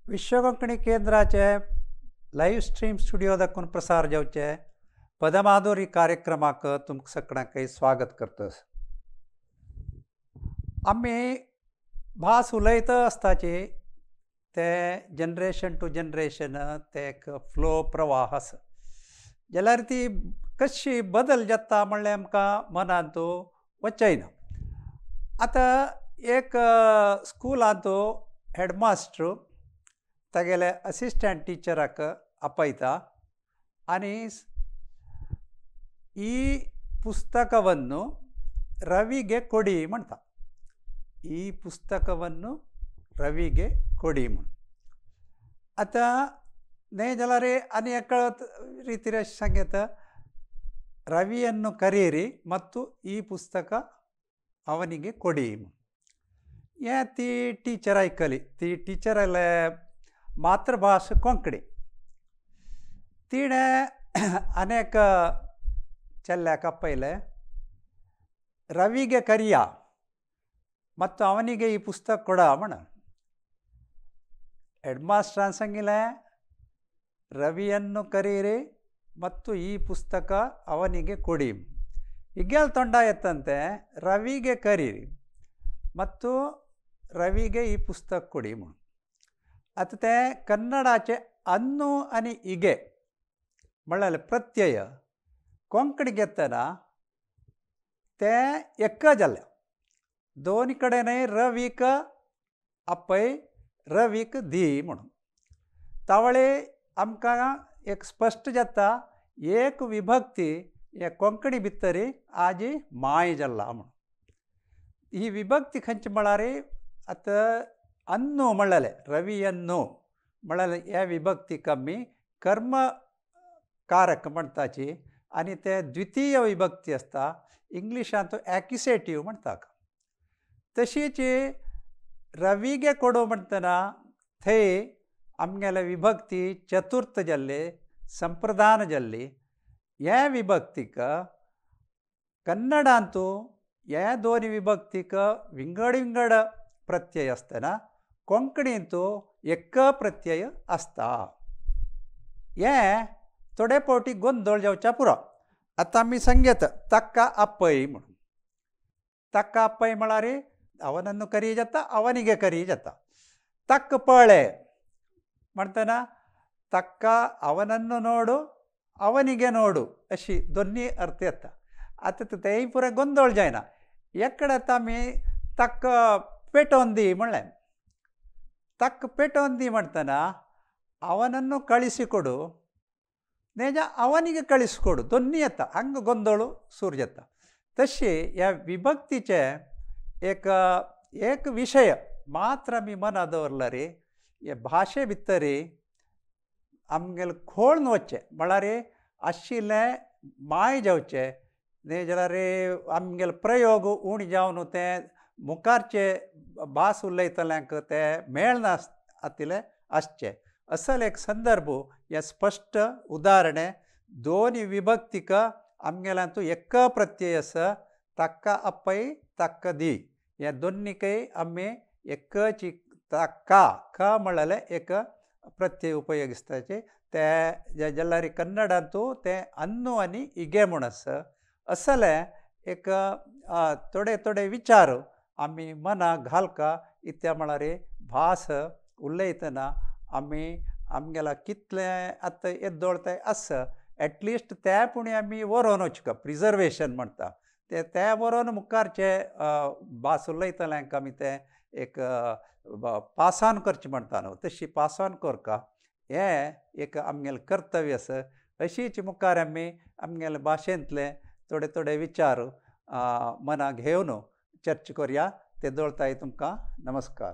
विश्व कोंकणी केंद्राचे live stream studio दाखोवन प्रसार जावचे पदमाधुरी कार्यक्रमाक तुमकां सगळ्यांकय स्वागत करतस। आमी भास उलयता आसताची ते जनरेशन टू जनरेशन ते एक फ्लो प्रवाह आसा, जाल्यार ती कशी बदल जाता म्हणल्यार आमकां मनांत वचयना। आतां एक स्कुलांत हेडमास्टर तागेले असिस्टंट टिचराक आपयता आनी ಈ ಪುಸ್ತಕವನ್ನು ರವಿಗೆ ಕೊಡಿ म्हणता। ಈ ಪುಸ್ತಕವನ್ನು ರವಿಗೆ ಕೊಡಿ म्हण। आतां न्हय जाल्यार आनी एका रितीर अशें सांगता, ರವಿಯನ್ನು ಕರೀರಿ ಮತ್ತು ಈ ಪುಸ್ತಕ ಅವನಿಗೆ ಕೊಡಿ. हें ती टिचर आयकली, ती टिचराले मातृभाशा कोंकणी, तिणें अनेक चेल्ल्याक आपयलें, ರವಿಗೆ ಕರಿಯ ಮತ್ತು ಅವನಿಗೆ ಈ ಪುಸ್ತಕ ಕೊಡ म्हण। ಹೆಡ್ ಮಾಸ್ಟ್ರಾನ್ सांगिलें, ರವಿಯನ್ನು ಕರೀರಿ ಮತ್ತು ಈ ಪುಸ್ತಕ ಅವನಿಗೆ ಕೊಡಿ. ಇಗ್ಯಾಲ್ ತೊಂಡ ಎತ್ತಂತೆ, ರವಿಗೆ ಕರೀರಿ ಮತ್ತು ರವಿಗೆ ಈ ಪುಸ್ತಕ ಕೊಡಿ म्हण। आतां तें कन्नडाचें अन्नु आनी इगे म्हणल्यार प्रत्यय कोंकणी घेतना तें एक जालें, दोन कडेन रवीक आपय रवीक दी म्हणून। तावळे आमकां एक स्पश्ट जाता, एक विभक्ती हे कोंकणी भितरी आजी माय जाला म्हणून। ही विभक्ती खंयची म्हळ्यार आतां अन्नु म्हणलें, रवियन्नु म्हणलें, ह्या विभक्तीक आमी कर्म कारक म्हणटाची आनी ते द्वितीय विभक्ती आसता, इंग्लिशांत एक्युसेटीव म्हणटा। तशीच रविगे कोडो म्हणटना थंय आमगेले विभक्ती चतुर्थ जाल्ली, संप्रदान जाल्ली। ह्या विभक्तीक कन्नडांतू ह्या दोन विभक्तीक विंगड विंगड प्रत्यय आसतना कोंकणींतू एक प्रत्यय आसता। हें थोडे फावटी गोंदळ जावच्या पुरो। आतां आमी सांगता ताका आपय म्हणून, ताका आपय म्हळ्यार ಅವನನ್ನು ಕರಿ जाता, ಅವನಿಗೆ ಕರಿ जाता। ತಕ್ಕ ಪಳೆ म्हणटना ತಕ್ಕ ಅವನನ್ನು ನೋಡು, ಅವನಿಗೆ ನೋಡು अशी दोन्ही अर्थ येता। आतां तेंय पुराय गोंदळ जायना। एकडे आतां आमी तक्क पेटोवन दी म्हणलें, तक्क पेटोवन दी म्हणटना ಅವನನ್ನು ಕಳಿಸಿಕೊಡು, ನೇಜ ಅವನಿಗೆ ಕಳಿಸಿಕೊಡು, दोन्ही येता, हांगा गोंदळ सुरू जाता। तशी ह्या विभक्तीचे एक एक विशय मात्र आमी मनां दवरल्यार हे भाशे भितरी आमगेले खोळून वचचें, म्हळ्यार आशिल्लें माय जावचें, न्हय जाल्यार आमगेले प्रयोग उणें जावन तें मुखारचे भास उलयतल्यांक तें मेळना आतिल्लें आसचें। असल एक संदर्भ हें स्पश्ट उदाहरणें, दोन विभक्तीक आमगेल्यांतू एक प्रत्यय आसा, ताका आपय ताका दी, ह्या दोन्नीकय आमी एकच ताका क म्हणलें एक प्रत्यय उपयोगिस्ताचे ते जाल्यार कन्नडांतू तें अन्नु आनी इगे म्हूण आसा। असलें एक थोडे थोडे विचार आमी मनाक घालका, इत्या म्हळ्यार भास उलयतना आमी आमगेला कितलें आतां येदोळ तें आसा, एटलिस्ट तें पूण आमी बरोवन वचका, प्रिजर्वेशन म्हणटा ते, ते बरोवन मुखारचे भास उलयतल्यांक आमी तें एक पास ऑन करचें म्हणटा न्हू, तशी पास ऑन करका, हें एक आमगेलें कर्तव्य आसा। अशीच मुखार आमी आमगेले भाशेंतले थोडे थोडे विचार मनाक घेवन चर्चा करया। ते दोळताय तुमकां नमस्कार।